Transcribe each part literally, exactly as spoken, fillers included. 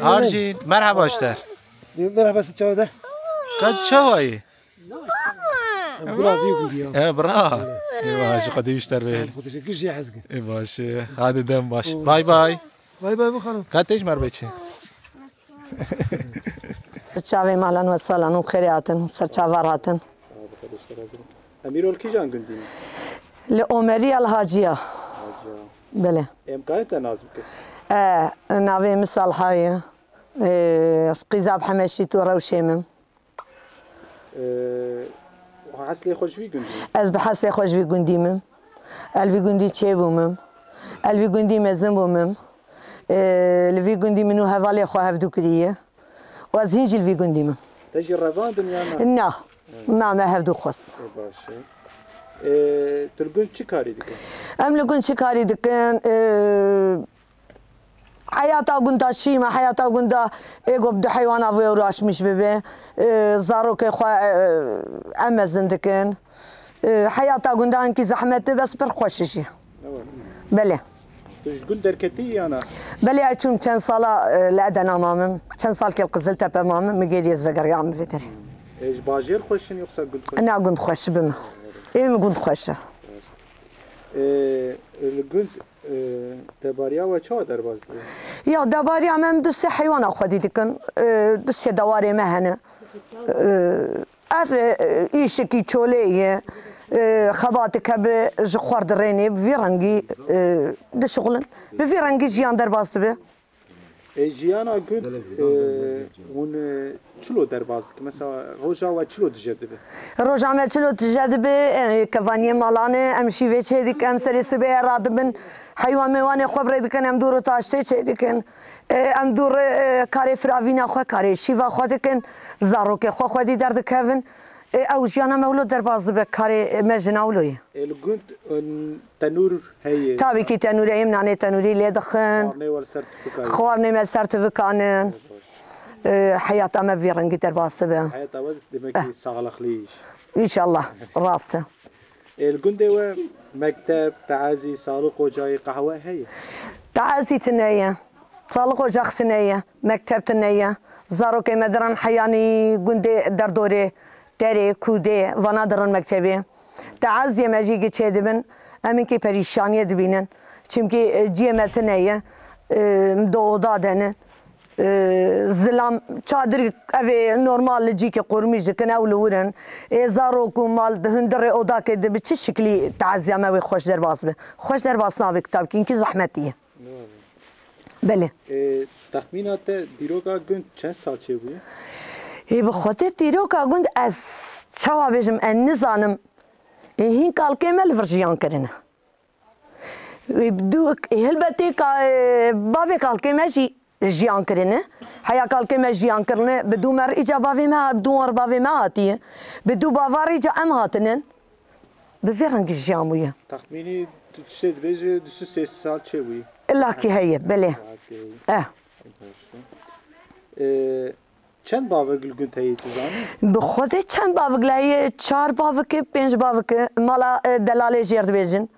Arjîn, merhaba ji te. Merhaba, siz çawa de? Ka çawa yî? Em bira vî gundî ya. E, bira. Ê, baş, Xwedê ji te re bê. Teşekkür, jî hezgin. Ê, baş. Hadi dem baş. Bay bay. Bay bay, bixanim. Ka tê ji me re bê çi? Çavê malan we salan û xêrê hatin, ser çavar hatin. Sağ ol, kardeşler, hazırım. Em îro li kîjan gundî ne? Li Omeriya, li Haciya. Haciya. Belê. Em karin te nas bikin? E, navê min Salha ye. E, ez qîza bi Hemeşît û Rewşê min. E, heslê xwe ji vî gundî? Ez bi heslê xwe ji vî gundî min. El vî gundî çêbû min. El vî gundî mezin bû min. E, li vî gundî min û hevalê xwe hevdû kiriye. Û ez hîn jî li vî gundî min. Te jî revandin ya na? Na. Na, me hevdû xwest. E, baş e. E, tu li gund çi karî dikin? Em li gund çi karî dikin? E, heyata gunda çî me, heyata gunda ê ku bi du heywana vê uğraşmış bibe. E, zarokê xwe, e, em mezin dikin. E, heyata gunda hinkî zehmet e, bes pir xweş e jî. Ewa. Belê. Tu ji gund derketî ya na? Belê, ez çûm çend sala, e, li Edena mamim. Çend salkê li Qiziltepe mamim. Min gêrî ez vegeriyam vê derê. E, ji bajêr xweş in yoksa gund xweş? Na, gund xweş bi min. Ê min gund xweş e. E, li gund, e, debariya we çawa derbas dibe? Ya, debariya me em du sê heywana xwedî dikin. E, du sê dewarê me hene. E, Ev, e, îşekî çolê ye. E, xebateke bi ji xwar dirênê, bi vî rengî, e, dişixulin. Bi vî rengî jiyan derbas dibe. E, jiyana gund, e, hûn, e, çilo derbas dikin? Mesela roja we çilo dije dibe? Roja me çilo dije dibe, e, kevaniyê malan e, em şîvê çê dikin, em serê sibê radibin, heywan mêwanê xwe bi rê dikin, em dûr û taştê çê dikin. E, em dûr, e, karê firavîna xwe, karê şîva xwe dikin, zarokê xwe xwedî derdikevin. E, ew jiyana me wilo derbas dibe, karê me jina wilo ye. E, li gund, e, tenûr heye? Tabii ki tenûr heye, em nanê tenûrî lê dixin. Xwarinê we li ser tifikan? Xwarinê me li ser tifikan in. E, heyata me bi vî rengî derbas dibe. Heyata we demek ki saxlixlî iş. İnşallah, rast e. Ê, li gundê we mekteb, teezî, sağlık ocayî, qehwe heye? Teezî tune ye, sağlık ocak tune ye, mekteb tune ye. Zarokê me diran heyanî gundê derdorê, derê, kûdê, vana dirin mektebê. Teeziyê me jî giçê dibin, em hinkî perîşaniyê dibînin. Çimkî, e, ciyê me tune ye, e, em di oda de ne. E, zilam, çadir, ev ê normal li cîkê qurmîş dikin, ew li wir in. Ê, zarok û mal di hundirê odakê de bi çi şiklî teziya me wê xweş derbas be? Xweş derbas nabe, kitabkî hinkî zehmetî ye. Belê. E, texmîna te dîroka gund çend sal çêbûye? Ê, bi xwedê dîroka gund ez çawa bêjim, ez nizanim. Ê, hîn kalkê me li vir jiyan kirine. Ê, bi dû, ê, helbetê ka, ê, bavê kalkê me jî jiyan kirine. Heya kalkê me jiyan kirine, bi dû mer îca bavê me, bi dû mer bavê me hatiye. Bi dû bavar îca em hatinin. Bi vê rengî jiyan bûye. Texmînî tu tiştê dibêjî du sed sê sal çêbûyî? Illakî heye, belê. Illakî heye. Eh. Baş e. Ê, çend bavik li gund heye, tu zanî? Bi xwedê çend bavik li heye? Çar bavik e, pênc bavik e. Mala, e, delalê jêr dibêjin.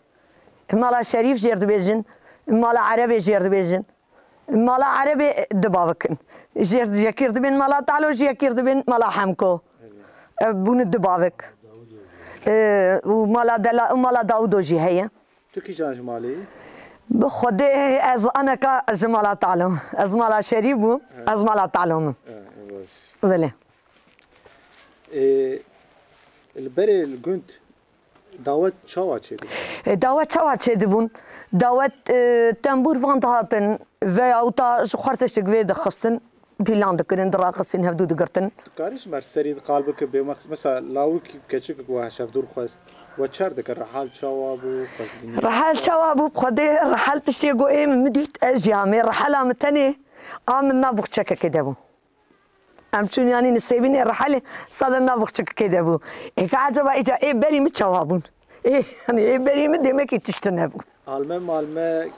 Mala Şerîf jêr dibêjin. Mala Erebê jêr dibêjin. Mala Erebê du bavik in. Jêr ji yekî re dibên mala Talo, ji yekî re dibên mala Hemko. Ev bûne du bavik. Ê, û mala Dela-, û mala Dawudo jî heye. Tu kîjan ji malê yî? Bi xwedê ez aneka ji mala Talo. Ez mala Şerîf bûm, ez mala Talo min. He, baş. Belê. Ê, li berê li gund dawet çawa çêdibû? E, dawet çawa çêdibûn? Dawet, e, tembûr van dihatin, veyahûta ji xwe tiştek vê dixistin, dîlan dikirin, diraxistin, hevdû digirtin. Tu karî ji me serî qal bike bê mex-, mesela lawik keçik we şevdûr xwest, we çer dike, rihal çawa bû, xwest dinî? Rihal çawa bû? Xwedê rihal tiştê ku ê min dît, ez jî amê rihela min tenê, a min na buxçekekê de bû. Em çûn yanî nisêbînê rihelê, sade nav biçikikê de bû. Ê, ka eceba îca ê berî min çawa bûn? Ê, yanî ê berî min demekî tişt tune bû. Alme malme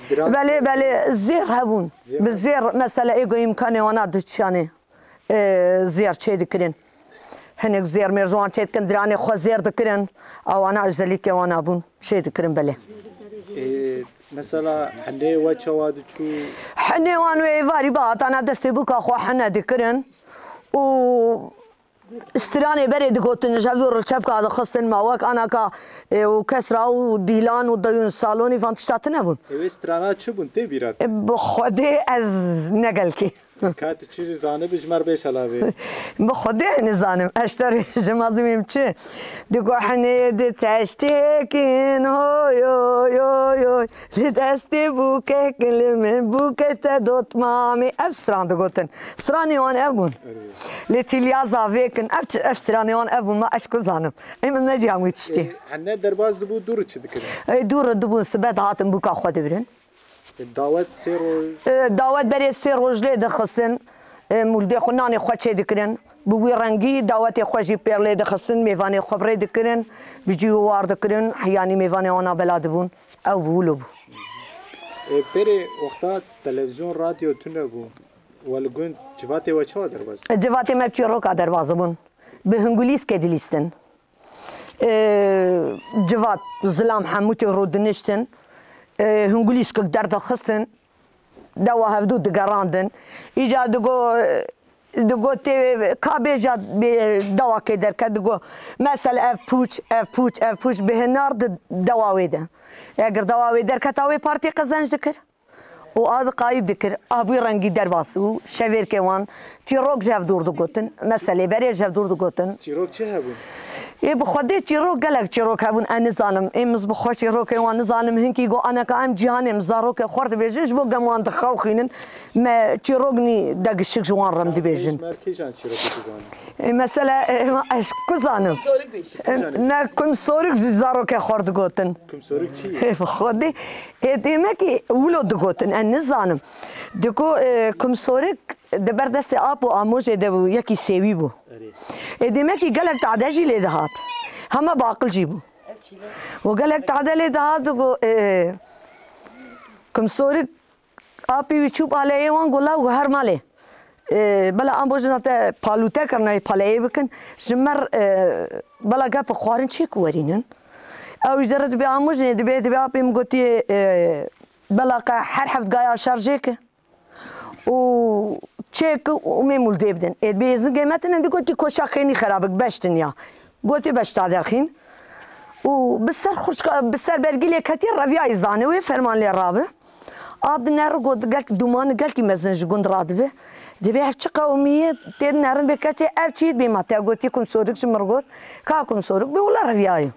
diran. Belê, belê, zêr hebûn. Zêr. Bi zêr, mesela, ê go îmkanê wana diçanê, e, zêr çê dikirin. Hinek zêr mêrzowan çê dikin, diranê xwe zêr dikirin. Ewana özellikê wana bûn, çê dikirin, belê. Ê, Mesela henê we çawa diçû? Henê wan wê êvarî bihatana destê bûka xwe hene dikirin û stranê berê digotin, ji hevdû ril çepka dixistin, ma wek anaka e, û kesra û dîlan û dayûn salonî van tişta tune bûn. Ewê strana çi bûn tê bîra te? E, bi Xwedê ez ne gelkî. Ka tu çi zanibî ji me re bêş helavê. Bi Xwedê nizanim. Ez ji te re ji mezimîm çi? Digo henê di teştêkin hoy hoy hoy hoy. Li destê bûkek li min bûke te dotmamê. Ev stran digotin. Stranê wan ev bûn. Lê tîlya zavêkin. Ev, ev stranê wan ev bûn. Ma ez ku zanim. Em ez neciyam wî tiştî. Hene derbas dibû dûr çi dikirin? Ey dûr dibûn sibe dihatin bûka xwe dibirin. Dawet sê roj. E, dawet berê sê roj lê dixistin. E, mûldê xwe nanê xwe çê dikirin. Bi wî rengî dawetê xwe jî pêr lê dixistin, mêvanê xwe bi rê dikirin, bi cî û war dikirin, heyanî mêvanê wana bela dibûn. Ew bi wilo bû. E, berê wexta televîzyon, radyo tune bû. We li gund civatê we çawa derbas dibûn? E, civatê me bi çîroka derbas dibûn. Bi hingulîskê dilîstin. Civat, zilam hemû tê rûdiniştin, hingulîskek derdixistin, dewa hevdû digerandin. Îca digo, digo tê ka bêja bê dewakê derket, digo, mesel ev pûç, ev pûç, ev pûç bi hinar di dewa wê de. Eger dewa wê derketa wê partî qezenc dikir. û a diqayîb dikir, a bû rengî derbas û şevêrkê wan çîrok ji hev dûr digotin, meselê berê ji hev dûr digotin. Çîrok çi hebûn? Ê bi xwedê çîrok gelek çîrok hebûn, ez nizanim. Ê min bi xwe çîrokê wan nizanim, hinkî got aneka em cîhanê min zarokê xwe dibêjin, ji bo gem wan dixewxînin, me çîrok nî degişik ji wan re em dibêjin. Ji me re kîjan çîrokê tu zanî? Ê, mesela, ê, ma ez ku zanim? Sorik bêj. Ê, me kumsorik ji zarokê xwe digotin. Kumsorik çi ye? Ê, bi xwedê, ê, demekî wilo digotin, ez nizanim. Digo, ê, kumsorik di ber destê ap û amojê de bû, yekî sêwî bû. Erê. Ê, demekî gelek tade jî lê dihat. Hema bi aqil jî bû. Û gelek tade lê dihat, digo, ê, kumsorik Apî wî çû paleyê wan, got, law, got, her malê. E, bela em bojina te palûte kirine, paleyê bikin. Ji me re, e, bela gep xwarin çê ku werînin. Ew ji dere dibê amojinê, dibê, dibê apê min gotiye, e, bela qe her heft gaya şerjê ki. Û çê ki û mê mûldê bidin. Ê, dibê êzingê me tine, dî gotî koşa xênî xerabik, beş dinya. Gotî beş ta derxîn. Û bi ser xurçka, bi ser bergî lê ketiye, reviyayî zanê wê ferman lê rabi. Ab di neri got, gelk dûmani gelkî mezin ji gund radibe. Dibê ev çi qewimî ye, tê di nerin bê keçê, ev çi ye? Dibê ma te gotî kumsorik ji min re got. Ka kumsorik bê, wila reviyayî.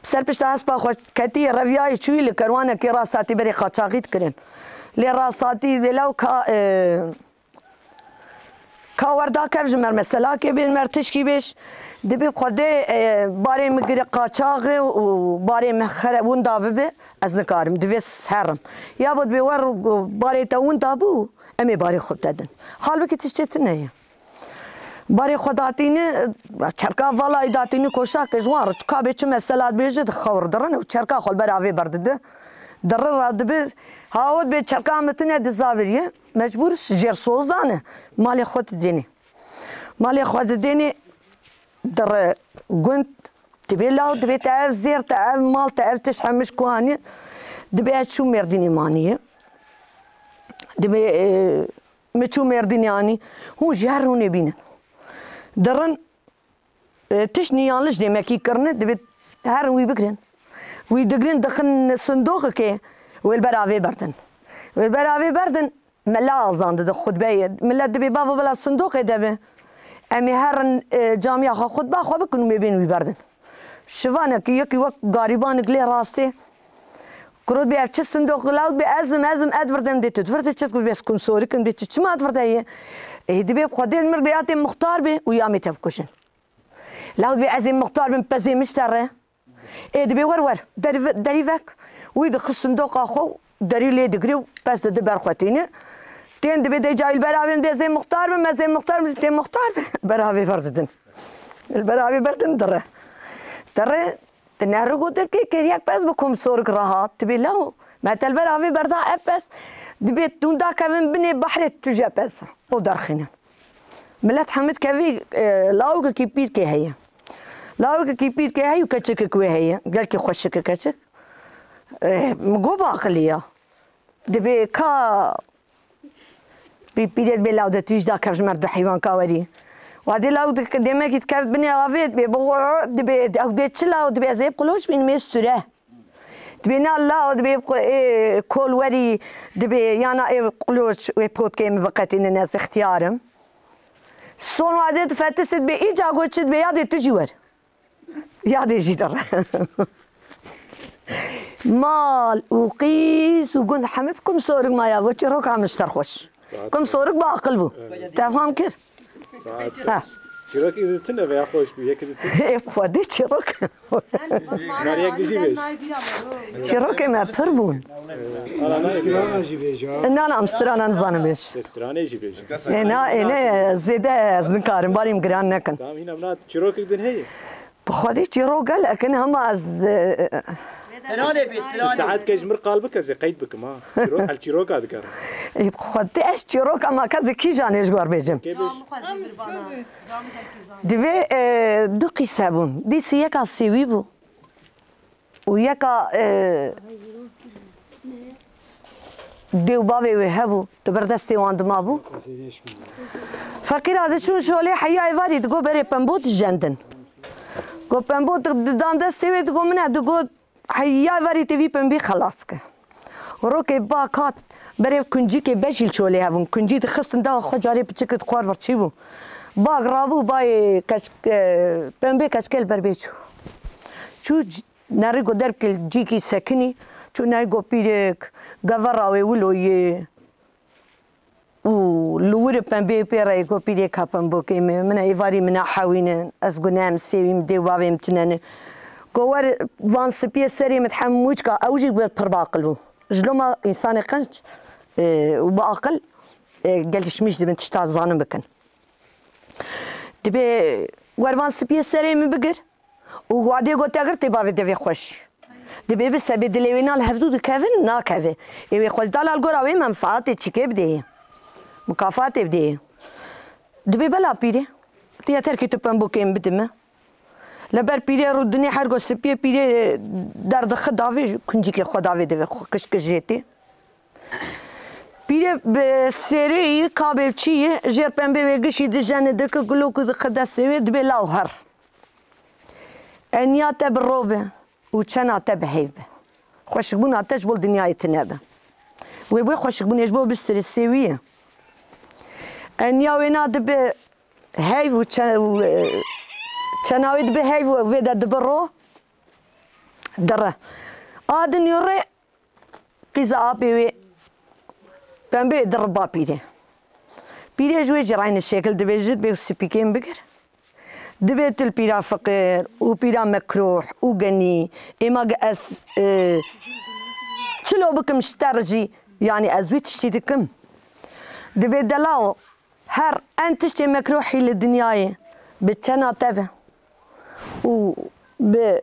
Bi ser pişta hespa xwe ketî, reviyayî çûyî li kerwanekî rasthatî berê qaçaxî dikirin. Lê rasthatî dê lew ka, e, Ka wer dakev ji mer meselakê bêj, mer tişkî bêj. Dibê bi Xwedê, e, barê min girê qaçaxê û barê min xere winda bibe, ez nikarim, divê herim. Ya bo dibê wer barê te winda bû, em ê barê xwe te din. Halbikî tiştê tune ye. Barê xwe datîne, çerka valayî datîne koşakê ji wan re, ka bê çi mesela dibêje, dixewir dirin û çerka xwe li ber avê berdide. Diri radibe, ha ot bê çerka min tune dizaviriye. Mecbûr ji cêr soz dane. Malê xwe didênê. Malê xwe didênê, dire gund, dibê law, dibê te ev zêr, te ev mal, te ev tişt hemû ji ku anî, dibê ez çûm Mêrdînê manî ye. Dibê, e, min çû Mêrdînê anî. Hûn jî herin hûn ê bînin. Dirin, E, tişt niyanliş demekî kirine, divê herin wî bigirin. Wî digirin, dixin sindoqekê, wê li ber avê berdin. Wê li ber avê berdin, mela azan dide xutbeyê. Milet dibê, bavo, bila sindoqê de be. Em ê herin, e, camiya xwe xutba xwe bikin û mê bên wî berdin. Şivanekî yekî wek garîbanek lê rastê. Kuro dibê, ev çi sindoq, law dibê, ez im, ez im, ez divirdim, dê tu divirde çi, dibê, ez kumsorik im, dê tu çima divirde ye? Ê, dibê, Xwedê li mir bê, ya tê muxtar bê û ya mê te bikujin. Law dibê, ez ê muxtar bim, pezê min ji te re. Ê, dibê, wer, wer, derî ve-, derî vek. Wî dixist sindoqa xwe û derî lê digirê û pez dide ber xwe tîne. Tên dibê, dê cayî li ber avê dibê, ez ê muxtar bim, ez ê muxtar bim, tê muxtar be. Ber avê ver didin. Li ber avê berdin dire. Dire, di nehro got, derkê kêriyek pez bi komsorik re hat. Dibê, law, me te li ber avê berda ev pez. Dibê, hûn dakevin binê behrê tuje pez. O derxînin. Milet hemî dikevî, e, lawikekî pîrkê heye. Lawikekî pîrkê heye û keçikek wê heye. Gelkî xweşik e keçik. Eh, min got bi aqilî ya. Dibê ka bî pîrê dibê law de tu jî da kev ji mer du heywan ka werî. Wadê law di-, demekî dikevt binê avê dibê bi-, dibê ew dibê çi law dibê ez ê bi qiloç bînim ê sture. Dibê na law dibê bi-, ê kol werî dibê yana ê qiloç wê potkê min biqetînin ez ixtiyar im. Son wadê difetisi dibê îca got çi dibê yadê tu jî wer. Yadê jî dire. Mal û qîz û gund hemî bi kum sorik maya bo çîroka min ji te xweş. Kum sorik bi aqil bû. Te fam kir? Saet. Ha. Çîrokî di tune veya xweş bû, yekî di tune. Ê Xwedê çîrok. Ji me re yek dijî bêj. Çîrokê me pir bûn. Ala nayê bêj. Na, na, em strana nizanim bêj. Te stranê jî bêj. Ê na, ê ne, zêde ez nikarim, barî min giran nekin. Tamam, hîna min a çîrokek din heye. Bi Xwedê çîrok gelek in, hema ez, e, Stranê bê, stranê. Saet ke ji mir qal bike, ez ê qeyd bikim, ha. Çîrok, el çîroka digerim. Ê, bi Xwedê ez çîroka ma ke zî kîjanê ji gor bêjim. Kê bêj? Divê, e, du qîse bûn. Dîsî yeka sêwî bû. Û yeka, e, dê û bavê wê hebû, di ber destê wan dima bû. Feqîra diçûn şolê heya êvarî digo berê pembo dijendin. Go pembo di-, didan destê wê digo min e, digo heya êvarî tê vî pembî xelas ke. Rokê bak hat berê kuncîkê beşî li şolê hebûn. Kuncî dixistin da xwe carê piçik di xwar birçî bû. Bak rabû bayê keç-, e, pembê keçkê li ber bê çû. Çû c-, Nerî got derkil cîkî sekinî, çû nerî got pîrek, gevera wê wilo yê. Û li wir pembê pê re got pîrek ha pembokê min, min êvarî min a hewînin, ez got ne em sêwî min dê û bavê min tune ne. Got wer van spiyê serê min dihem mûçka ew jî wer pir baqil bû. Ji loma însanê qenc, e, û bi aqil, e, gelişmiş dibin tişta zanin bikin. Dibê wer van spiyê serê min bigir. Û wadê got, te gir tê bavê devê xweş. Dibê bi sebê dilê wê na li hevdû dikevin, nakeve. Ê wê xwe dala li gora wê menfaatê çîkê bidê. Mukafatê bidê. Dibê bela pîrê. Tu ya terkê tu pembokê min bidime. Li ber pîrê rû dinê her go spiyê pîrê derdixi davê kuncikê xwe davê divê xwe kişkijê tê. Pîrê bi sêrê yî kabê çi yî jêr pembê wê gişî dijeni diki gulokû dixi destê wê dibê law her. Eniya te bi ro be û çena te bi heyv be. Xweşikbûna te ji bo dinyayê tune be. Wê bû xweşikbûnê ji bo bistirê sêwî ye. Eniya wêna dibe heyv û çe-, û, e, çena wê dibe heyv û vê de dibe ro dire. A din yo rê Qîza apê wê pembê diriba pîrê. Pîrê ji wê cî rayne şekil dibêjit bê spîkên bigir. Dibê tu li pîra fiqir û pîra mekruh û genî, êma ge ez, e, çilo bikim ji te re jî, yanî ez wî tiştî dikim. Dibê delal Her en tiştê mekruhî li dinyayê bi çena te ve û bi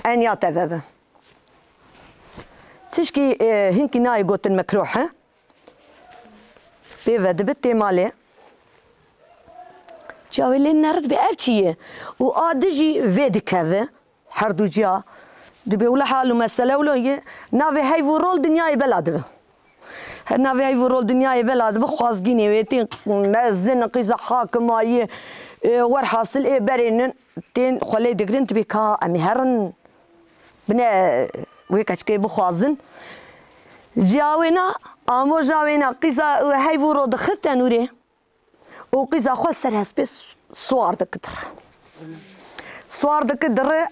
enya te ve be. Tişkî, e, hinkî nayê gotin mekruh e. Pê ve dibi tê malê. Çawa lê nerid bi ev çi ye? Û a dijî vê dikeve. Her du ciya dibe wila hal û mesele wilo ye. Navê heyv û rol dinyayê bela dibe. Her navê heyv û rol dinyayê bela dibe. Xwazgînê wê tên mezin qîza hakima ye. E, werhasil ê berênin tên xwelê digirin dibê ka em ê herin. Bine wê keçikê bixwazin. Ciya wêna, amoja wêna qîza heyv û rol dixir tenûrê. Û qîza xwe ser hespê siwar dikir. Siwar dikir dire,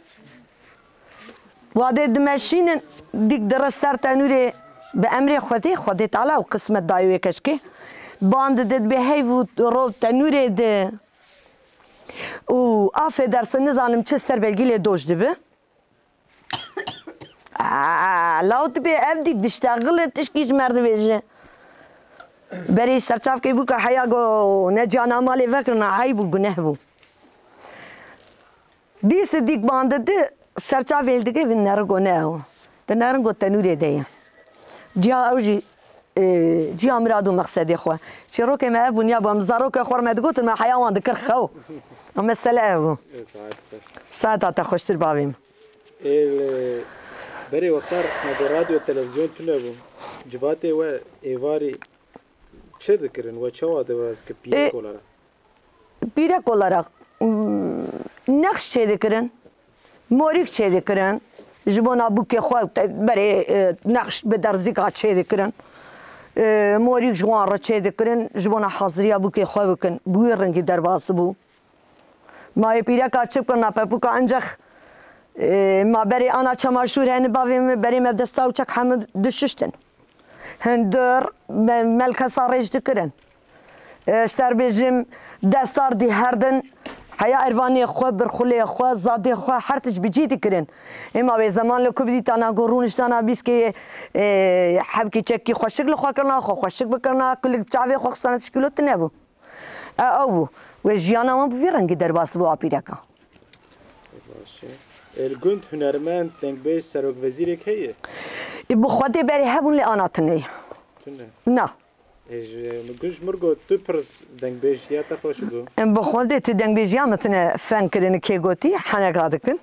wadê dimeşînin, dîk dire ser tenûrê bi emrê Xwedê, Xwedê Teala û qismet dayê wê keçikê. Ban dide dibê heyv û rol tenûrê de. Û affedersin nizanim çi ser belgî lê doş dibi. Aa, law dibê ev dîk diştexile tişkî ji mer dibêje. Berê serçavkê bû ke heya go ne cana malê vekirina heyb û guneh bû. Dîsi dîk bande di serçavê li dike vin nerigo ne ew. Di neringo tenûrê de ye. Ciya ew jî, e, ciya mirad û mexsedê xwe. Çîrokê me ev bûn ya bû, em zarokê xwe me digotin, me heya wan dikir xew. A mesele ev bû. Saeta te xweştir bavê min. Ê, Berê wexta me de radyo televizyon tune bû. Civatê we êvarî çi dikirin? We çawa dibaz ki pîrek olarak? Pîrek olarak, mm, nexş çêdikirin, morîk çêdikirin, ji bona bûkê xwe te-, berê, e, nexş bi derzîka çêdikirin. E, morîk ji wan re çêdikirin, ji bona haziriya bûkê xwe bikin. Bi wî rengî derbas dibû. Ma wê pîreka çi bikirina pepûka encex, e, ma berê ana çamaşûr hene bavê min, berê me desta û çek hemû dişiştin. Hundir me-, melkesa rêj dikirin. E, ji te re bêjim, destar dî herdin, heya ervanê xwe, birxulê xwe, zadê xwe, her tişt bi cî dikirin. Ê ma wê zeman li ku bidîtana ku rûniştana bîskê, e, hebkî çekî xweşik li xwe kirina, xwe xweşik bikirina, kulik çavê xwe xistana tişkîlo tune bû. E, ew bû. Wê jiyana wan bi vî rengî derbas bû a pîreka. Baş e. Li gund hunermend, dengbêj, serokvezîrek heye? E, bi Xwedê berê hebûn lê ana tune ye. Tune? Na. E, ji, min gund ji mir got, tu pirs dengbêjiya te xweş bû? Em bi Xwedê tu dengbêjiya min tune feng kirin kê gotî, heneka dikin.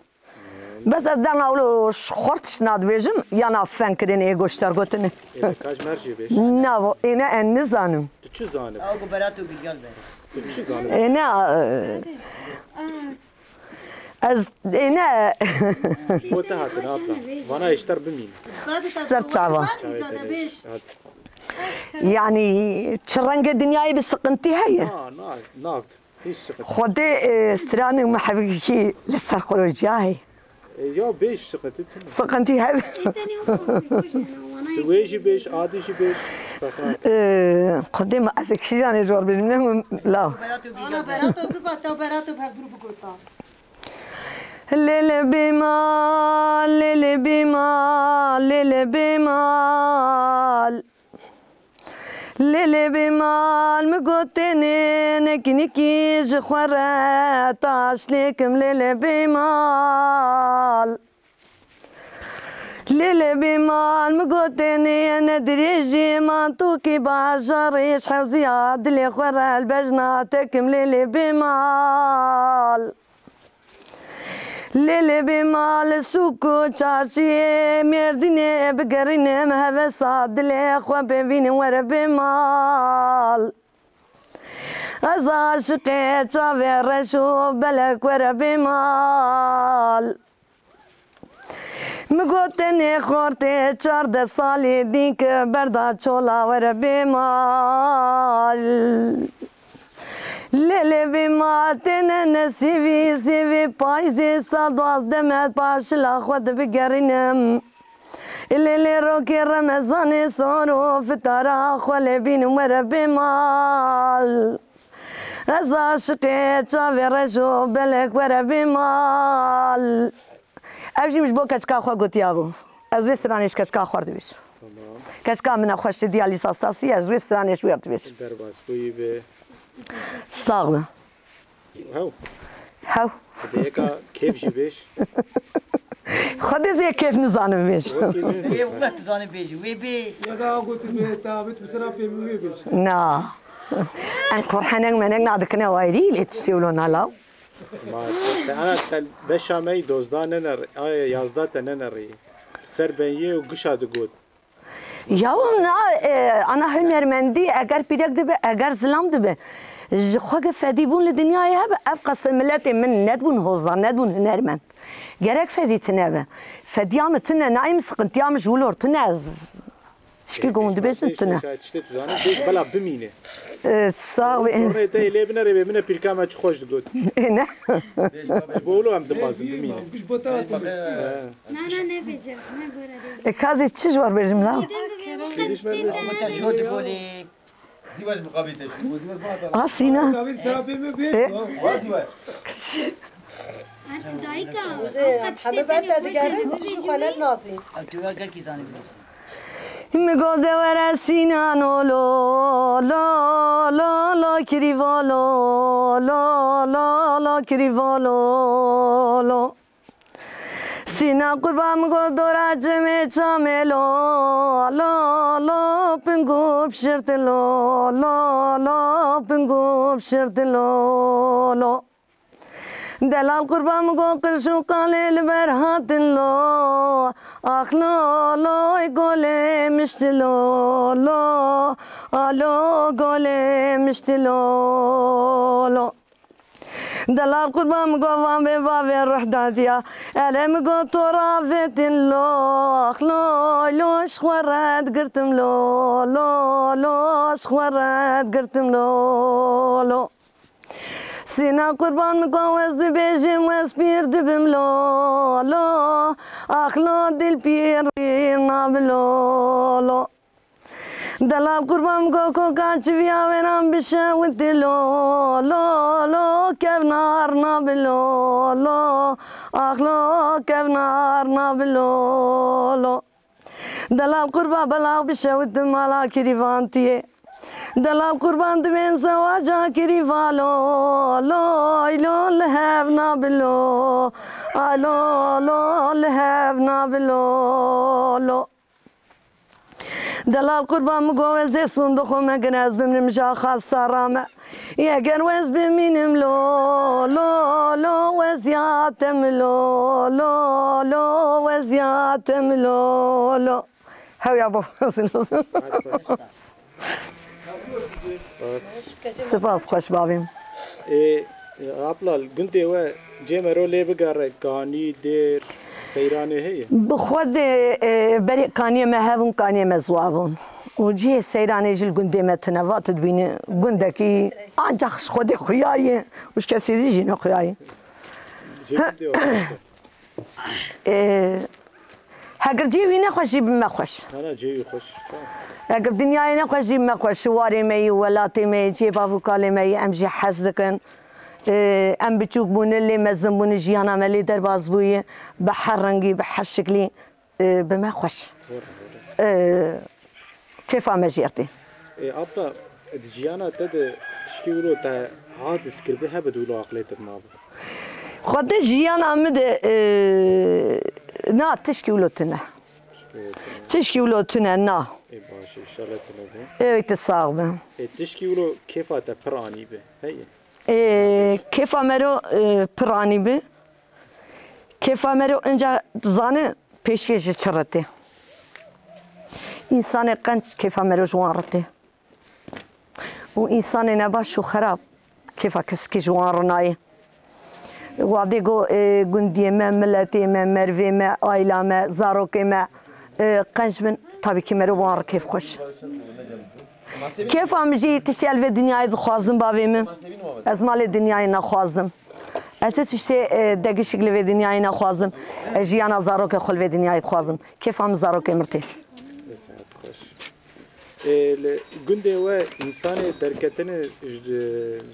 Bes ez dema wilo xort tişt nadibêjim, yana feng kirin ê goştar gotine. Ê, ka ji me re jê bêj. Na bo, êne en nizanim. Tu çi zanî? Ew ku berato gilgel be. Tu çi zanî? Êne, e, ez, êne. Bo te hatin, abla. Vana êşter bimîn. Ser çava. Çavê te bêj. Hat. Yani, çi renge dinyayê bi sıkıntı heye? Na, na, na. Hiç sıkıntı. Xwedê, e, stranê me hebikî li ser xwe rojiyahê. E, ya bêj sıkıntı tune. Sıkıntı heb. Tu wê jî bêj, adî jî bêj. E, Xwedê me ez kîjanê jor bêjim, ne hûn law. Ana berato bir bata, berato hevdûr bigota. Lê lê bêmal, lê lê bêmal, lê lê bêmal. Lê lê bêmal mi got tenê, nekî nekî ji xwe re taş lêkim, lê lê bêmal. Lê lê bêmal mi got tenê, ne dirêjê mantokê bajarê, ji hewziya dilê xwe re li bejna tekim, lê lê bêmal. Lê lê bêmal li sûk û çarşiyê Mêrdînê bigerînim, hevesa dilê xwe pê bînim, were bêmal. Ez aşiqê çavê reş û belek, were bêmal. Mi got tenê xortê çardeh salî dîk berda çola, were bêmal. Lê lê bêmal têne nesîvî, sîvî payzê, sal duwazdeh me paşila xwe dibigerînim. Lê lê rokê Remezanê sor û fitara xwe lê bînim, were bêmal. Ez aşiqê çavê reş û belek, were bêmal. Ev jî min ji bo keçika xwe gotiyabû. Ez wê stranê ji keçika xwe re dibêjim. Tamam. Keçika min e xweş didiya lîsastasî, ez wê stranê ji wê re dibêjim. Derbas bûyî be. Sax be. Hew. Hew. Dê yeka kêf jî bêj. Xwedê zê kêf nizanim bêj. Wekî min. Ê, wek tu zanî bêjî, wê bêj. Yeka gotin bê, ta bit bi sera pê min wê bêj. Na. Em qurhenek menek nadikine wayrî, lê tu sêwlo nalaw. Ma te ana te beşa me yî dozda nenerî, aya yazda te nenerî. Ser benyê û gişa digot. Ya na, e, ana hunermendî eger pîrek dibe, eger zilam dibe, ji xwe ge fedî bûn li dinyayê hebe, ev qese miletê min nedibûn hozda, nedibûn hunermend. Gerek fedî tine be. Fediya min tine, naîm sıkıntıya min ji wilor tine ez. Tişkî ku hûn dibêjin tune. Tiştê tu zanî, bêj bela bimîne. E, sax be. Tornê te yê lê binerê bê, min e pîrka me çi xweş digot. E, ne? Ji bo wilo em dixwazin bimîne. Giş bo te hatine. Na, na, ne bêje, ne gore de. E, kazê çi ji war bêjim la? Tiştê te, tiştê te. Jor dibolê. Zî baş muqabilê te. Asîna. Muqabil serapê me bê. E? Wa zî baş. Her ku dayika, Wizê, ew qet heme tiştê ber te tenê digerin, xweş tu ji xwe bibêjî. Nedinazî. Ew tu ya gelkî zanî bibêjî. Mi got de were Sînano lo, lo, lo, lo, kirîvo lo, lo, lo, lo, kirîvo lo, lo. Sîna qurban mi got dora cemê çamê lo, lo, lo, pingu pişirti lo, lo, lo, pingu pişirti lo, lo. Delal qurban min got qirş û qalê li ber hatin lo. Ax lo lo, ê golê mişti lo lo. Alo, golê mişti lo lo. Delal qurban min got van vê bavê ruh dadiya. Erê min got to ravêtin lo. Ax lo lo, ji xwe red girtim lo lo lo. Ji xwe red girtim lo lo. Sîna qurban min got wez dibêjim wez pîr dibim lo lo. Ax lo, dil pîr pîr nabi lo lo. Delal qurban min got koka çiviya wêran bişewitî lo lo lo. Kevnar nabi lo lo. Ax lo, kevnar nabi lo lo. Delal qurba belav bişewit di mala kirîvantiyê. Delal qurban dibên zewaca kirîva lo lo. Lo, li hev nabi lo. Ay lo lo, li hev nabi lo lo. Delal qurban min got ez ê sûn bixwim eger ez bimrim ji axa sara me. Eger wez bimînim lo lo lo, weziyate min lo lo lo, weziyate min lo lo. Hew ya bo. Spas. Spas xweş bavêm. Ê, e, Abla, li gundê we cê mero lê bigere, kanî, dêr, seyranê heye? Bi xwe de, e, berê kaniyê me hebûn, kaniyê me ziwa bûn. Û cihê seyranê jî li gundê me tune. Va tu dibînî gundekî ancax ji Xwedê xuya ye û ji kesî dî jî nexuya ye. Ji gundê we. E, Heger cihê wî nexweş jî bi me xweş. Hana cihê wî xweş. Heger dinyayê nexweş jî bi me xweş. Warê me yî, welatê me yî, cihê bav û kalê me yî, em jî hez dikin. Ee, em biçûk bûne, lê mezin bûne, jiyana me lê derbas bûye. Bi her rengî, bi her şiklî, ee, bi me xweş. Ee, kêfa me jê re tê. Ê, Abla, di jiyana te de tişkî wilo te hadis kiribe hebe di wilo aqilê te de mabe? Xwedê jiyana min de, e, na, tişkî wilo tune. Tişkî wilo tune, na. Ê, baş, înşallah tune be. Ê, tu sax be. Ê, tişkî wilo kêfa te pir anî be, heye? Ê, kêfa mero, e, pir anî be. Kêfa mero inca zane pêşiyê ji çi re tê. Însanê qenc kêfa mero ji wan re tê. Û însanê nebaş û xerab kêfa kesikî ji wan re nayê. Wadê go, e, gundiyê me, miletê me, mervê me, aîla me, zarokê me, e, qenc bin, tabî kî mero wan re kêf xweş. Kêfa min jî tiştê li vê dinyayê dixwazim bavê min. Ez malê dinyayê naxwazim. Ez tu tiştê, e, degişik li vê dinyayê naxwazim. Ez jiyana zarokê xwe li vê dinyayê dixwazim. Kêfa min zarokê min tê. Ê, sehet xweş. Ê, li gundê we însanê derketine ji,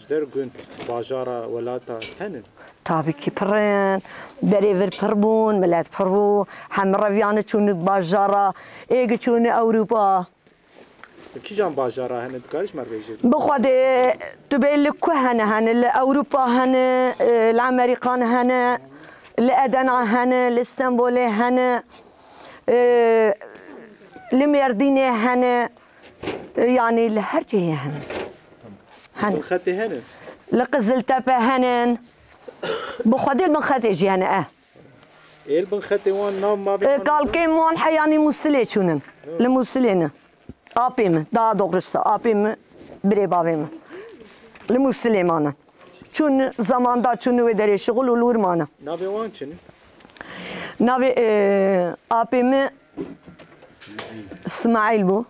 ji der gund, bajara, welata henin? Tabî kî pir in. Berê vir pir bûn, milet pir bû. Hemî reviyane çûne bajara. Êgî çûne Ewropa. Kîjan bajara hene, dikarî ji me re bêjî? Bi Xwedê tu bê li ku hene hene, li Ewropa hene, e, li Amerîkan hene, li Edena hene, li Stenbolê hene, e, li Mêrdînê hene, e, yanî li her cihê hene. Hene. Li Xetê hene? Li Qiziltepe hene. Bi Xwedê li bin Xetê jî hene, e. Ê, li bin Xetê wan nav mavê E, wan kalkên wan heyanî Mûsilê çûnin. Li Mûsilê ne. Apê min, daha doğrusu, apê min, birê bavê min. Li Mûsilê mane. Çûn zamanda çûn wê derê şixul û li wir mane. Navê wan çi ne? Navê, e, apê min Smaîl bû.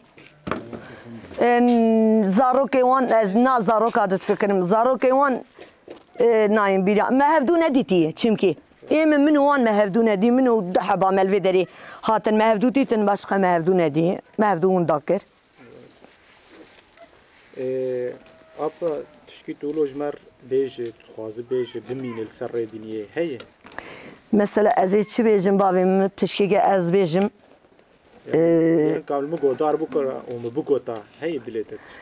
E, zarokê wan, ez na zaroka difikirim. Zarokê wan, e, nayên bîra. Me hevdû nedîtiye, çimkî. Ê min, min û wan me hevdû nedî, min û du heba me li vê derê hatin, me hevdû dîtin, başqa me hevdû nedî. Me hevdû winda kir. Ê, Abla, tişkî tu wilo ji me re bêje, tu dixwazî bêje, bimîne li ser rê dinyê heye? Mesela ez ê çi bêjim bavê min, tişkî ke ez bêjim, Ê, Yanî, ka min guhdar bikira û min bigota, heye dilê te tişt?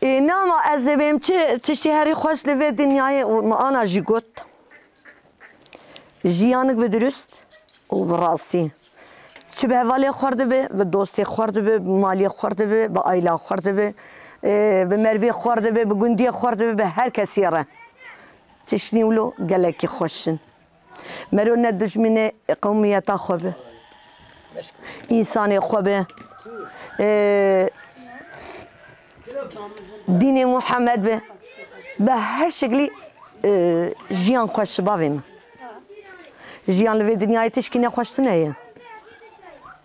Ê, nama ez ê bêm çi tiştî herî xweş li vê dinyayê û min ana jî got. Jiyanik bi dirust û bi rastî. Çi bi hevalê xwe re dibe, bi dostê xwe re dibe, bi malê xwe re dibe, bi aîla xwe re dibe, ê, bi mervê xwe re dibe, bi gundiyê xwe re dibe, bi her kesî re. Çeşnî wilo gelekî xweş in. Mero ne dijminê qewmiyeta xwe be. Însanê xwe be. Ee, dînê Muhammed be. Be her şeklî, ee, jiyan xweş bavê min. Jiyan li vê dinyayê tişkî nexweştine ye.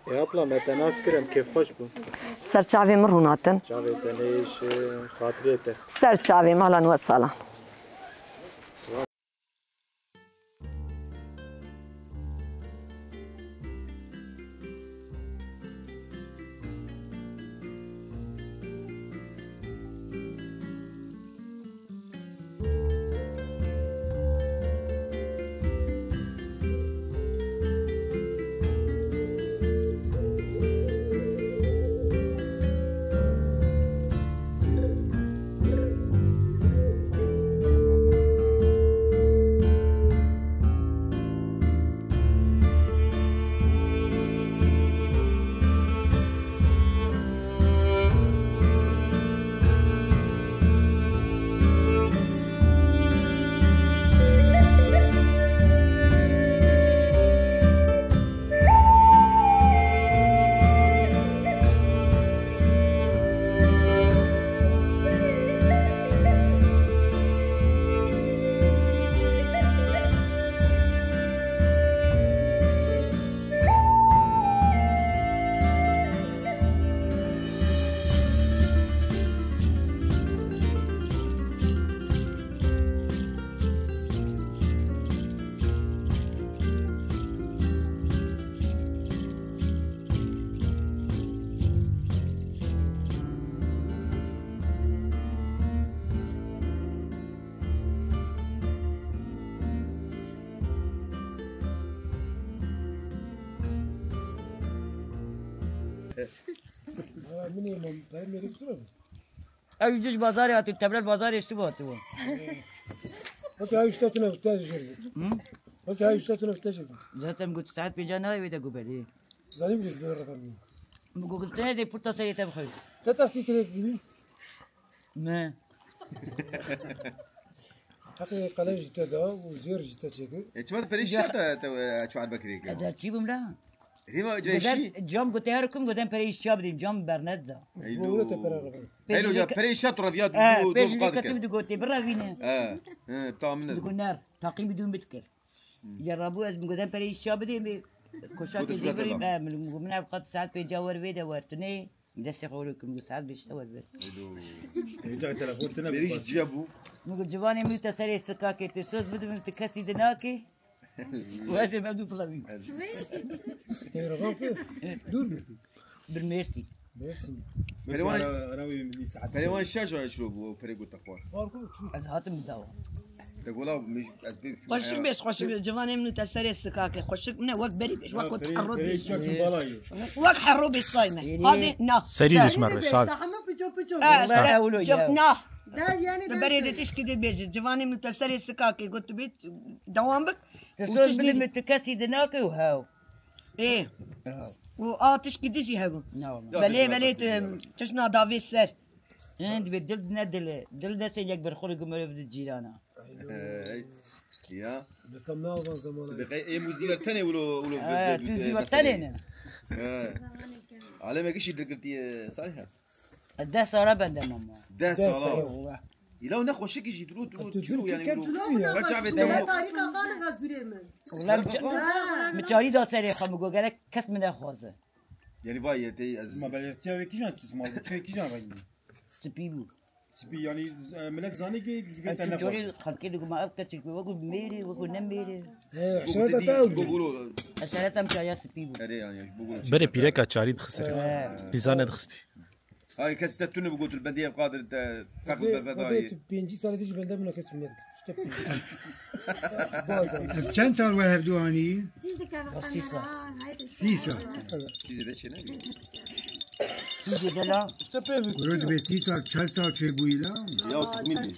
Ê abla, me te nas kir, em kêfxweş bûn. Ser çavê min rûnatin. Çavê te nêş, xatirê te. Ser çavê min, hela nû salan. Valla min ê, min, ben meri kusura mı? Ew ji duş bazarê hatî, tevler bazarê ji bo hatî bû. Weke ha işte tune te jir. Hı? Weke ha işte tune te jir. Zaten got saet pênca nayê wê de got belê. Zanî bir bir rakam. Min got te de purta serê te bixwe. Te tasî kirek gibi. Ne. Heqê qelej ji te da û zêr ji te çêkir. E, çima te perê şiya te, te, e, çuar bekirê kir? Ez çi bûm la? Rîma Goten cayşî? Cam gote her kim goten perê îşçiya bidîm, cam berned da. Eylo. Bû te pere rakam. Eylo ya, perê îşçiya tu reviya. E, du, du pêş qat katî dike. Bi du gotê, birevîne. E, e, tamam ne? Digo ner, taqî bidûn bitkir. Ya Rabû ez goten perê îşçiya bidîm, bi koşakê dî birîm, e, min, min ev qat saet pênca wer vê de wer, tu nê? Destê xwe wilo kim, saet beşte wer be. Eylo. Eyda telefon tine. Berî ji ciya bû. Min got, civanê min te serê sikakê, tu soz bidibim, tu kesî di nakê. Wezê me du pilavî. Tê reva ku? Dûr bû. Bir Mêrsî. Mêrsî. Pelewan, ara, ara wê milli saet. Pelewan şaş şiro bû, o perê got te xwar. Xwar ku çû? Ez hatim bi dawa. Te gola, ez pê Xweşik bêj, xweşik bêj. Civanê min û te serê sikakê. Xweşik min e, wek berî bêj, wek ku te herro bêj. Wek herro bêj say me. Hadi, na. Serî dişme re, şad. Heme piço piço. Wala ewlo ya. Na. Di berê de tişkî de bêje. Civanê min û te serê sikakê. Got tu bê dewam bik. Te soz bidin mi tu kesî di nake û hew. Ê. Û a tişkî dijî hebû. Belê, belê, tu tişna davê ser. Hin, dibê dil ne dil e. Dil destê yek bir xwe li gumere bide cîrana. Ey, ya. Bekam ne avan zamana. Dibê qey ê muzî ver tenê wilo, wilo. He, tu zî ver tenê ne. He. Aleme kişî dilgirtiye Salih. Deh sala bende mama. Deh sala. Wala. Îlaw ne xweşik jî duro, duro, tu çi bû yani, duro. Wala mi ça-, mi çarî da serê xwe, mi got gerek kes min nexwaze. Yani vay, yetê ez. Ma belediye ve kîjan çi, ma bu çê kîjan rengî? Spî bû. Spî yani, e, millet zanî ki, e, tu corê xelkê digo ma ev keçik wekû mêrê, wekû ne mêrê. He, eşareta te ew bû. Eşareta min çaya spî bû. Erê yani, bu. Berê pîreka çarî dixistî. He. Pîza nedixistî. Ay kes te tune bigot, bendê ev qadir te feqir beveda ye. Tu pêncî salê dijî bende bûna kes tune. İşte pêncî. Çend sal we hevdu anî? Sî sal. Sî sal. Sî sal. Çi dela? Kuro dibê sî sal, çel sal çêbûyî la. Ya, kızmî dî.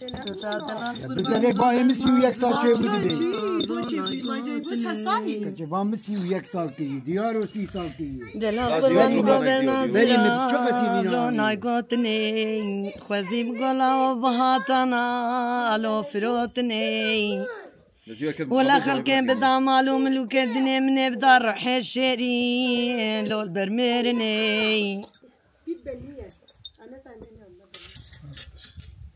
Bizerê bayê min sî û yek sal çêbû dibê. Keçê van min sî û yek sal kiriye. Diyar o sî sal kiriye. Dela Lazî qurban yok, baba yok, yok. Belê min çok ezî nazira bîna. Lo nay gotinê. Xwezî bi gola û bihatana. Alo firotinê. Wela xelkê bida mal û milûkê dinê min ê bida ruhê şêrî lol ber mirinê.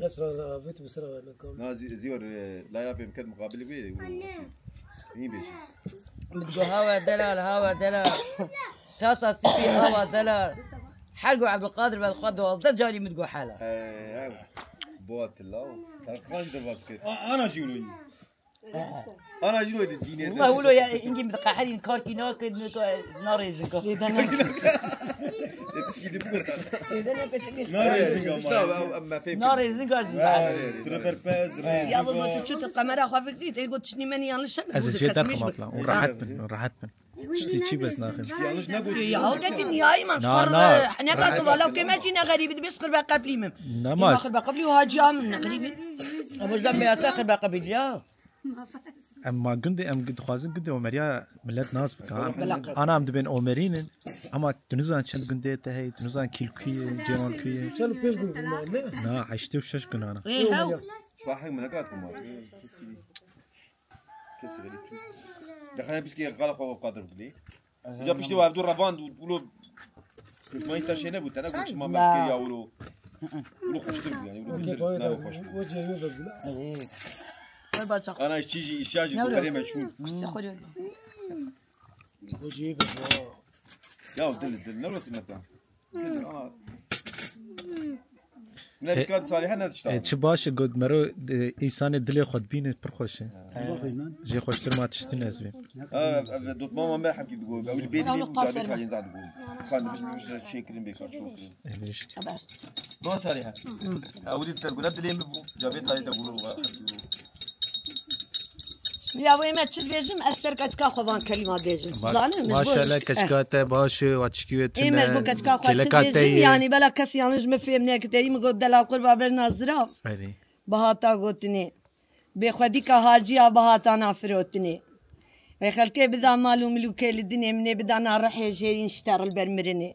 Nasıl abi, bu sıra var mı? Na zî zî war, e, laya pê miket muqabilî wê. Anne. Nî bêjî. Min digo hawa delal, hawa delal. Tasa sipî hawa delal. Her go Ebdulkadir ve xwe duwazdeh carî min digo hela. He, he. Boa tilla. Tarkan jî derbas kir. Ana jî wilo yî. Ana jî wê dînê. Wala wilo ya, îngî min diqeherîn, karkî nakin, narêzin ka. Zêde ne. Tişkî dî bû. Zêde ne peçekî. Narêzin ka. Narêzin ka. Tire berpez. Ya bu gotu çu tu kamera xwe fikrî, te got tiştî men yanlış. Ez ê jê derxim abla. Û rehet bin, û rehet bin. Tiştî çi bes naxim. Yanlış ne gotu? Ya o da dünyayı man. Na, na. Ne kadar wala ke merci ne garibi de bes qirbe qeblî min. Namaz. Qirbe qeblî û hacî am ne garibi. Ama zan beyata qirbe qeblî ya. Em ma gundê, em dixwazin gundê Omeriya millet nas bike. Ana em dibên Omerînin, ama tu nizan çend gundê te heye, tu nizan kîlkuyê, cêwan kuyê. Çel û pênc gun ma ne? Na, heştê û şeş gunana. Ê, hew. Şahê min nekat ma. Kesî xelî tu. Dexane piskê xala xwe qadir bilê. Ca piştî ev du revand û ulo. Kuşmayî taşê nebû, te ne got şima me fikir ya ulo. Ulo xweştir bû yani, ulo xweştir. Ne xweş bû. Ana işçi jî, işya jî bu berê me çûn. Ya dil, dil, ne rosî me ta. Dil, ana. Min ev şikayet Salîhe ne tişta. E, çi baş e, got mero, e, îsanê dilê xwe dibîne pir xweş e. Jê xweştir ma tiştî nezbî. Ha, ev dotmama me hemkî digo. Ew li bê dilê bû, cavê talên zan digo. Kan dibiş bibiş re çêkirin bê kaç olsun. Êlîş. Do Salîhe. Ew li te gure dilê min bû, cavê talê te gure. Ya wê me çi dibêjim, ez ser keçika xwe van kelîma dibêjim. Zanin, maşallah, keçika te baş e, wa tişkî wê tune. Ê me ji bo keçika xwe çi dibêjim, yanî bela kes yanlış min fêm neke, te yî min got dela qurba bejna zirav. Erê. Bihata gotinê. Bêxwedîka haciya bihatana firotinê. Wê xelkê bida mal û milûkê li dinê min ê bidana rihê jêrîn ji te ril ber mirinê.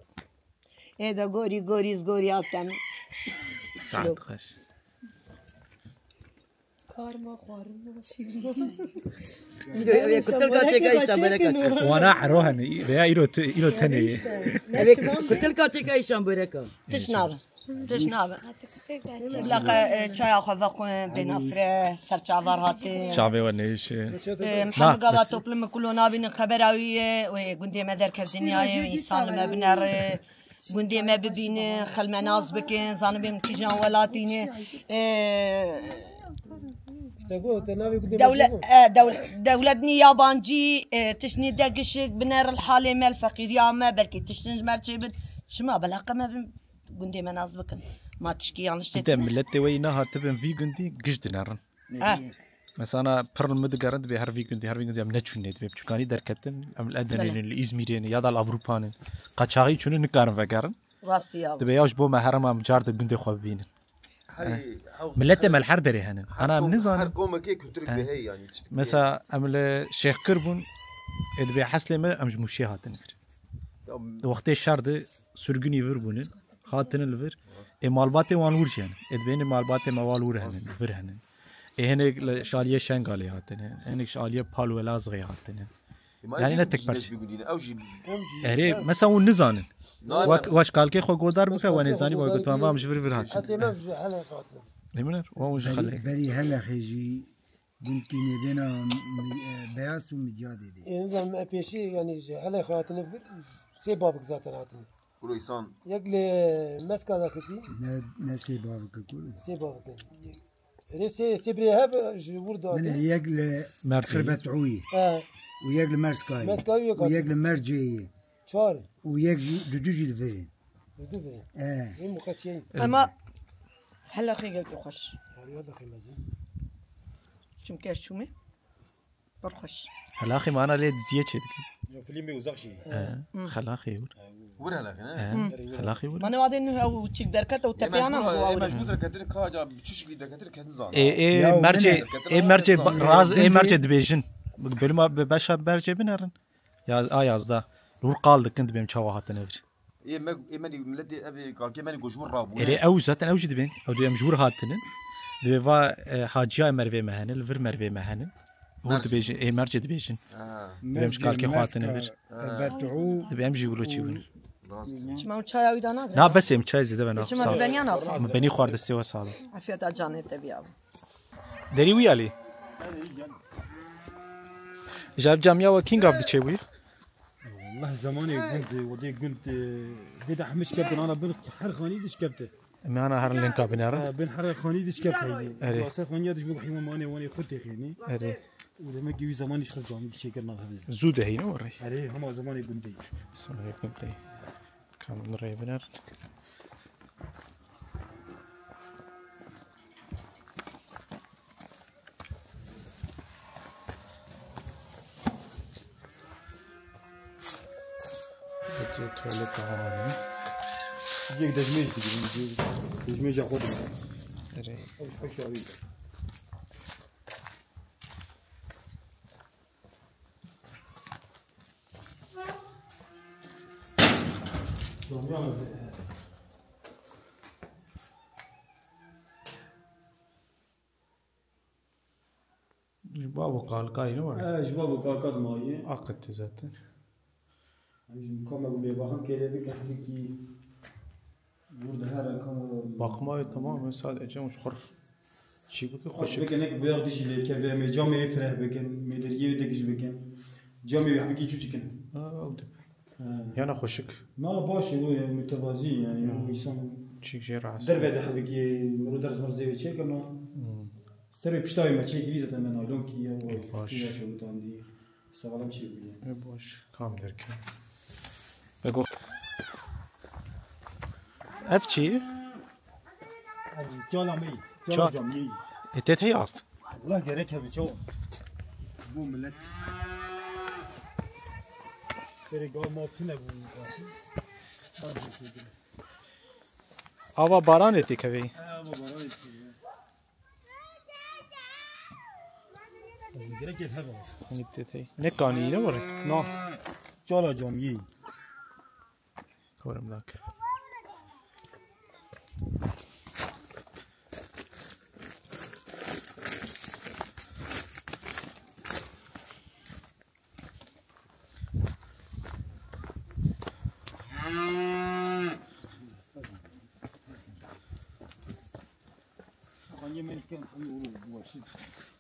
Ê de gorî gorî zgorî atem. Saet xweş. Karma xwarin şîrîn. Îro, ev kutilka çêka îşan bereka çê. Wana ero hene, veya îro te-, îro tenê ye. Ev kutilka çêka îşan bereka. Tiş nabe. Tiş nabe. Çiblaka, e, çaya xwe vexwin, bênafre, serçavar hatin. Çavê we neyişe. E, Mihemed Gava toplum kulo nabînin xebera wî ye, wê gundê me derkev dinyayê, wê însan li me binere. Gundê me bibînin, xelmenaz bikin, zanibin kîjan welatî ne. E, dewle-, e, dewl-, dewlet nî yabancî, e, tişt nî de gişik, biner li halê me, li feqîriya me, belkî tiştin ji me çêbin. Çima? Belaqa me bin, gundê me nas bikin. Ma tişkî yanlış çêtin. De milletê we yî nehatibin vî gundî giş dinerin. He. Mesela pir li min digerin dibê her vî gundî, her vî gundî em neçûnê dibê. Biçûkanî derketin, em li Edenê ne, li Îzmîrê ne, ya da li Ewropa ne. Qaçaxî çûne nikarin vegerin. Rastî ya. Dibê ya ji bo me herima em car de gundê xwe bibînin. Hey, hew- Milletê me li her derê hene. Ana em nizanin. Her qomekê kulturek bê heye yani. Mesela em li Şêxkir bûn, ê dibê heslê me em ji Mûşê hatin vir. Ya- Di wextê şer de sürgünî vir bûne. Hatine li vir. Ê malbatê wan wir jî hene. Ê dibêne malbatê me wal wir hene, vir hene. Ê hinek li şaliyê Şengalê hatine. Hinek şaliyê Pal û Elazığê hatine. Yani ne tek parça. Erê, mesela hûn nizanin. Wa, wa ji kalkê xwe godar bikre, wa nêzanî wa gotin, va em ji vir vir hatin. Ê min er, wa hûn ji xelê. Berî hele xêjî. Gundkî nêvêna, e, Beyaz û Midyadê de. Ê, nizam, e, pêşî, yanî, ji helê xwe hatine vir, sê bavik zaten hatine. Kuro îsan. Yek li Meska de kitî. Ne, ne sê bavik e, kuro? Sê bavik e. Ê, sê, sê birê hev ji wir de. Min yek li Mercê. Xirbetûyê. He. Û yek li Merskayê. Merskayê yek hatine. Û yek li Mercê ye. Çar. Û yek jî, dudu jî li vir in. Dudu vir in. E. Ê muqesiyeyî. Ema hela xê gelkî xweş. Heriya da xê mezin. Çimkî ez çûme. Pir xweş. Hela xê mana lê diziyê çê dike. Yo, filmê uzak jî. He, xelaxê wir. Wir hele ne? He, xelaxê wir. Mane wadê nuh ew çik derket ew tepeyana mecbur derketin ka ca çi şekilî derketin kesin zan. Ê, ê, Ya, mercê, ne? Ê, mercê ba-, raz, ê, mercê dibêjin. Bölüma be-, beşa mercê binerin. Ya, a yazda. Lur qal dikin dibêm çawa hatine vir. Ê me, ê me dî milletê ev kalkê me dî ku ji wir rabûne. Erê ew zaten ew jî dibên. Ew dibêm ji wir hatinin. Dibê va, e, haciya mervê me henin, li vir mervê me henin. Hûr dibêjin, ê mercê dibêjin. Ha. Dibêm ji kalkê xwe hatine vir. Dibê em jî wilo çî bûn. Rast. Çima ew çaya wî da nadin? Na bes em çay zêde ve Çima naxusa. Beniya naxwe. Min benî xwar destê we sağ ol. Afiyet canê te biya. Derî wî alî. Ji ev camiya we kîn gav diçê bûyî? Wallah zamanê gund, wedê gund, e, vê de hemî şikeftin ana bin her xanî dişkefte. Em ana her linka binêrin. Ha, bin her xanî dişkeft heyî. Erê. Ser xaniya diş bu heywan mane wane xwe têxînî. Erê. Û demek ki wî zamanî şixir cam bir şey kirna hevî. Zû de heyne orayı. Erê, hema zamanê gundê. Zamanê gundê. Kam rê biner. Peki tuvalet alanı. Yek dejmê jî digrin, dejmê jî xwe digrin. Erê. Ew ji xwe şawî. Ji bab û kalkayê ne were? E, ji bab û kalka dimayê. Aqete zaten. Em ji mukama ku bêbaxin kêlê bikin, hindikî wir dihere ka Bakma ve tamamen sadece û ji xwe çî bike, xweşik. Bikin, nek bêx dijî lê keve, em ê camê wê fireh bikin, em ê deriyê wê digiş bikin. Camê wê hebikî çûçik in. Ha, ew dib. Ha. Yana xweşik. Na, baş e, wê mütevazî yani, Ya. O insan Çîk jê rahatsız. Derve de hebikî, miro derz mirzê wê çêkirna. Hmm. Ser wê pişta wê me çêkirî zaten me naylon kiriye, Ê, baş. Yaşa utandî. Sağlam çêbûye. Ê, baş. Kam derkeve. Ego. Ev çi? Ev çala me. Çala Çal. Camiyê. E, te tey af. Allah gerek hebe çawa. Bu millet. Serê gav ma tune bu. Ava baranê tê kevê. Ha, ava baranê tê. Gerek hebe. Hani te tey. Ne kanî ne var? Na. Çala camiyê. Korim nak.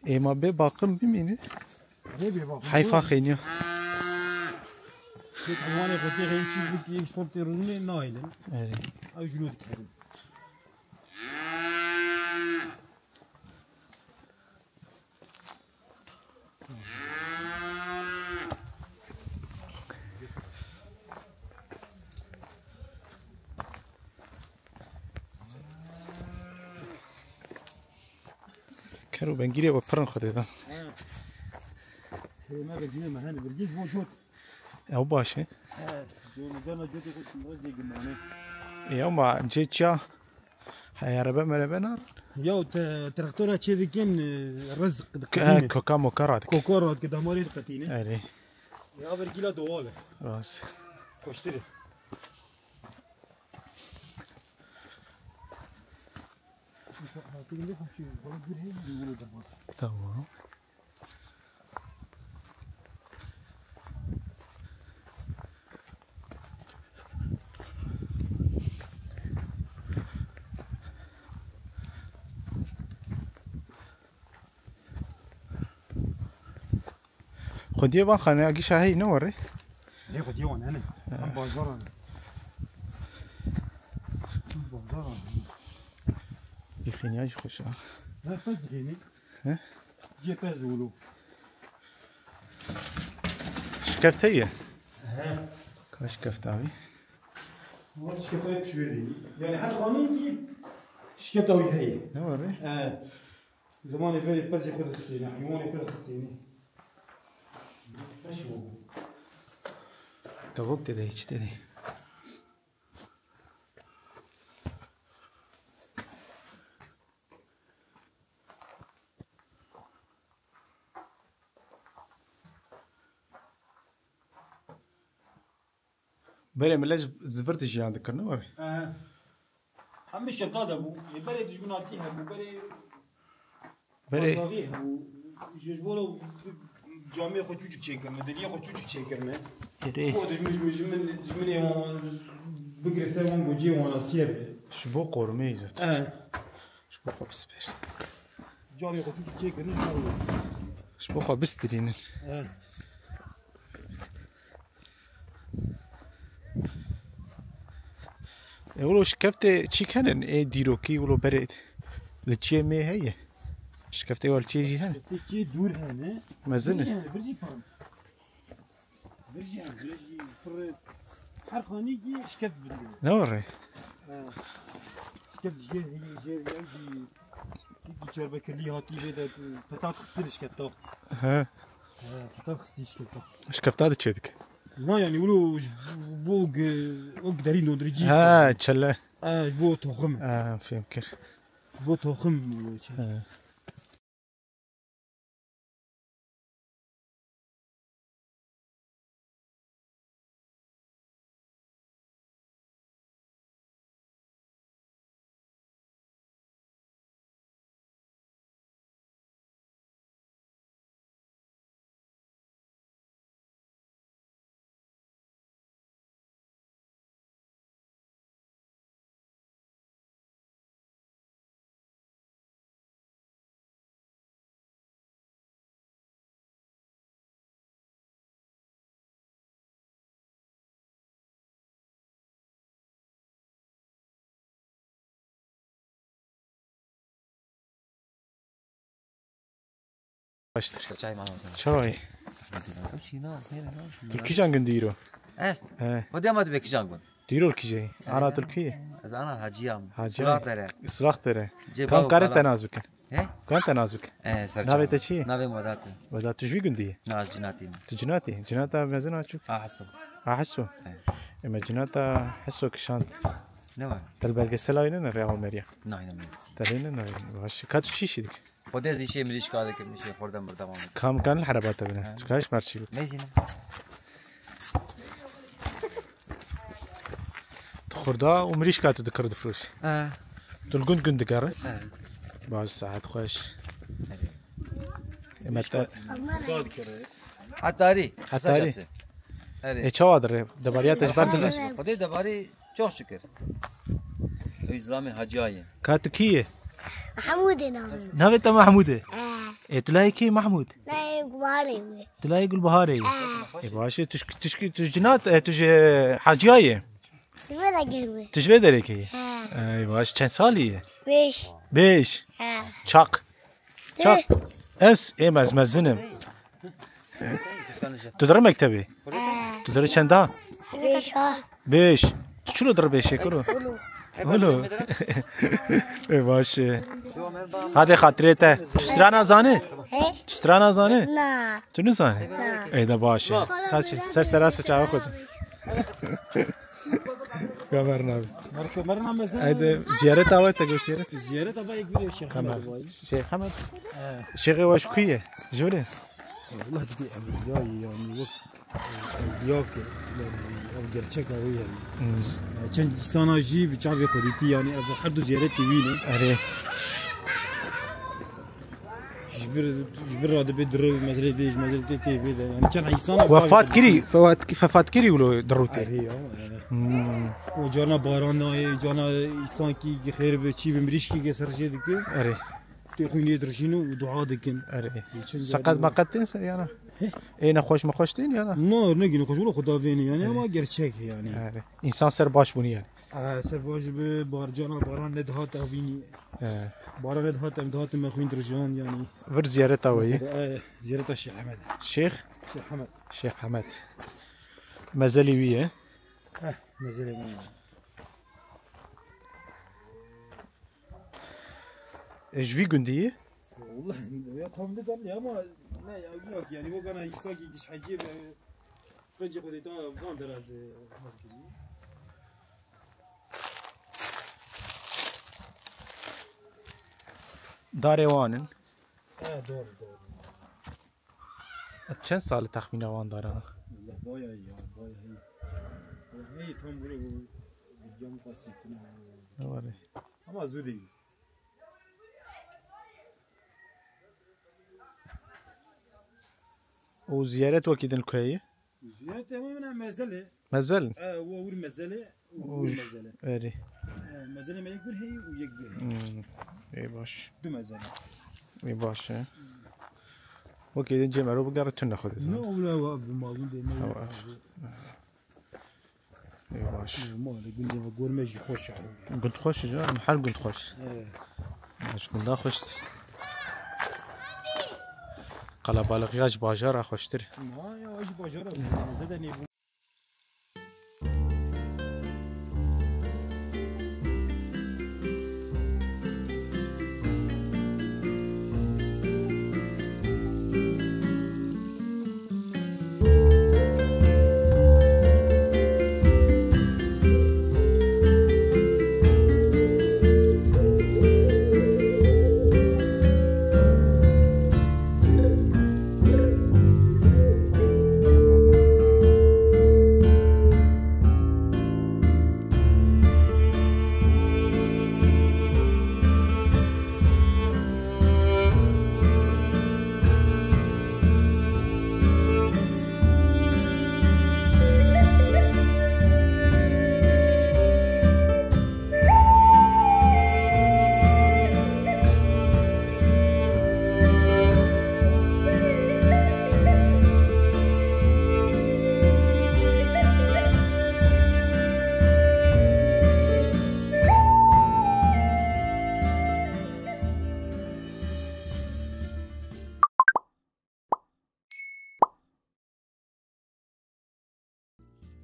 Ê, ma bê baqim bimîne. Heyfa xêniya. Tek heywanê xwe tê xeyî çî bû ki yek şortê rûnê nayêlin. Erê. Ew jî lo dikerin. Kero bengîrê we pirin xwe dêdan. He. Hême ve cine me hene birgî bo jot. Ew baş e. He. Cême cana cotê xwe şinda zê gimane. E, ama cê çiya? Heye, erebe merebe nar? Ya te traktora çê dikin, e, riz K-, diqetîne. Koka moka radike. Koka radike, damarê diqetîne. Erê. Ya vergîla doğal e. Rast. Koştiri. Tamam. Xwediyê van xaneya gişa heyî ne werê? Lê xwediyê wan hene. Em bajaran. Em bajaran. Yexîniya jî xweş a. Ne pez dixînî? He? Cê pez wilo. Şikeft heye? He. Ka şikeft avî? Wan şikeft avî pişwê de. Yani her xaneyekî şikeft avî heye. Ne werê? He. Zamanê berê pezê xwe dixistêne, heywanê xwe dixistêne. Xweş bû. Kevok tê de, hiç tê de. Berê millet ji, ji vir dijiyan dikir, ne were? Ehe. Hemî şkefta de bû. Ê berê dijminatî hebû, berê Berê. Paşavî hebû. Ji, ji bo camê xwe çûçik çêkirine, deriyê xwe çûçik çêkirine. Erê. Bo dijmin, dijmin, dijminê wan bigire ser wan gociyê wan asiyê be. Ji bo qormeyê zat. Ehe. Ji bo xwe bispêr. Carê xwe çûçik çêkirin, ji ber wê. Ji bo xwe bistirînin. He. E, wilo şikeftê çîk henin, ê dîrokî, wilo berê li çiyê mê heye. Şikeftê wê li çiyê jî hene. Şikeftê çiyê dûr hene. Mezin e. Birjî hene, birjî pan. Birjî hene, birjî pir. Her xanîkî şikeft bidin. Ne were? He. Şikeft jê, jê, jê, jê, jê. Çerbe kirlî hatî vê de, petat xistî li şikefta. He. He, petat xistî şikefta. Şikefta de çê dike. Na yani, wilo ji bo ge-, o derî nodrî cî. Ha, çele. Ha, ji bo toxim. Ha, fêm kir. Ji bo toxim wilo çi. Ha. Baştır. Çay mı almasın? Çay. Çina, nere lan? Tu li kîjan gundî îro? Ez? He. Xwedî ama tu bê kîjan gund? Dîro li kîjeyî? Ana tu li kî yî? Ez ana Hacî ya. Hacî ya. Siraxdere. Siraxdere. Kam karin te nas bikin? He? Kan te nas bikin? E, Serçe. Navê te çi ye? Navê Vedat e. Vedat, tu ji vî gundî yî? Na, ez Cinatî me. Tu Cinatî? Cinata mezin a çûk? A Heso. A Heso? He. Ê me Cinata Heso kişand. Ne var? Te li belgesela wî nene rê Omeriya? Na, inanmıyorum. Te lê nene? Baş. Ka tu çi işî dikî? Xwedê ez îşê mirîşka dikim, îşê xwar de berdewam dikim. Kam kan li hereba te bine? He. Tu kaş merçî bik. Meyzîne. Tu xurda û mirîşka tu dikir difroş. He. Tu li gund gund digerin. He. Baş, saet xweş. Erê. Ê me te Hetarî. Hetarî. Kısacası. Erê. Ê çawa dire? Debariya te ji ber dibe? Elhamdülillah. Xwedê debarî çok şükür. Ew Îslamê Hacîya ye. Ka tu kî yî? Mahmûdê navê min. Navê te Mahmûd e? He. Ê tu layê kê Mahmûd? Layê Gulbaharê wê. Tu layê Gulbaharê yî? He. Ê baş e, tu ji, tu ji, tu ji Cinat, e, tu ji Hacîya yî? Ji vê derê wê. Tu ji vê derê kê yî? He. Ey baş, çend salî yî? Beş. Beş. He. Çak. Çak. Ez, ê me, ez mezin im. Tu diri mektebê? He. Tu diri çenda? Beş ha. Beş. Tu çilo diri beşê kuro? Wilo. Wilo. Ê baş e. Hadê xatirê te. Tu strana zanî? He? Tu strana zanî? Na. Tu nizanî? Na. Ê de baş e. Kaçî? Ser sera sıçağı koyacağım. Kamer nabi. Merke, merna mezin. Haydi ziyaret davet de gör ziyaret. Ziyaret ama ek bir şey. Kamer. Şey Hamed. He. Şêxê we ji ku ye? Ji vir e? Wela dibê ewliya ye, yani wek ewliya ke, yani ev gerçek ew yani. Hmm. Yani çend însana jî bi çavê xwe dîtî, yani ev her du ziyaretê wî ne. Erê. Ji vir, ji vir re dibê diri, mezelê dê, ji mezelê tê tê vê de. Yani çend însana bi çavê xwe dîtî. Wefat kirî, wefat, wefat kirî wilo di rû tê. Erê ya, yani. Hmm. O carna baran nayê, carna însan kî xêr bi çî bi mirîşkî ke ser jê dike. Erê. Tê xwînê dirjîn û dua dikin. Erê. Seqet meqet tên ser yana? He? Ê nexweş mexweş tên yana? No, ne gî nexweş, wilo xwe davêne yani, ama gerçek yani. Erê. Însan ser baş bûnî yani. Aa, ser baş bi bar, cana baran ne dihat avînî. He. Baran ne dihat, em dihat me xwîn dirjan yani. Vir ziyareta we yî? Ee, ziyareta Şêx Ehmed. Şêx? Şêx Ehmed. Şêx Ehmed. Mezelî wî ye? Heh, mezelê me. E, ji vî gundî yî? Wallahî, ya tam nizam ya ama ne ya, yok yani, bu kadar insan ki giş hacı be. Qencê xwe dê ta van dera de hevkirî. Darê wan in. He, doğru, doğru. Çend sal e texmîna wan daran? Allah, bayağı ya, bayağı iyi. Bayağı iyi, tam böyle o, bir cam kasetine. Var. Ama zû değil. Û ziyaret wekî din li ku heye? Ziyaret temamen mezel e. Mezel? E, o wir mezel e, o wir mezel e. Erê. E, mezel e me yek bir heye, o yek bir heye. Hmm. Ê baş. Du mezel e. Ê baş e. Wekî din cem ero bigere tune xwe dizan. Ne ola wa bu malum de ne. Ê baş. Malê gundê me, gor me jî xweş e. Gund xweş e canım, her gund xweş. Evet. Ji gunda xweş. Qelebalixiya ji bajara xweştir. Na ya, ji bajara zede ne bu.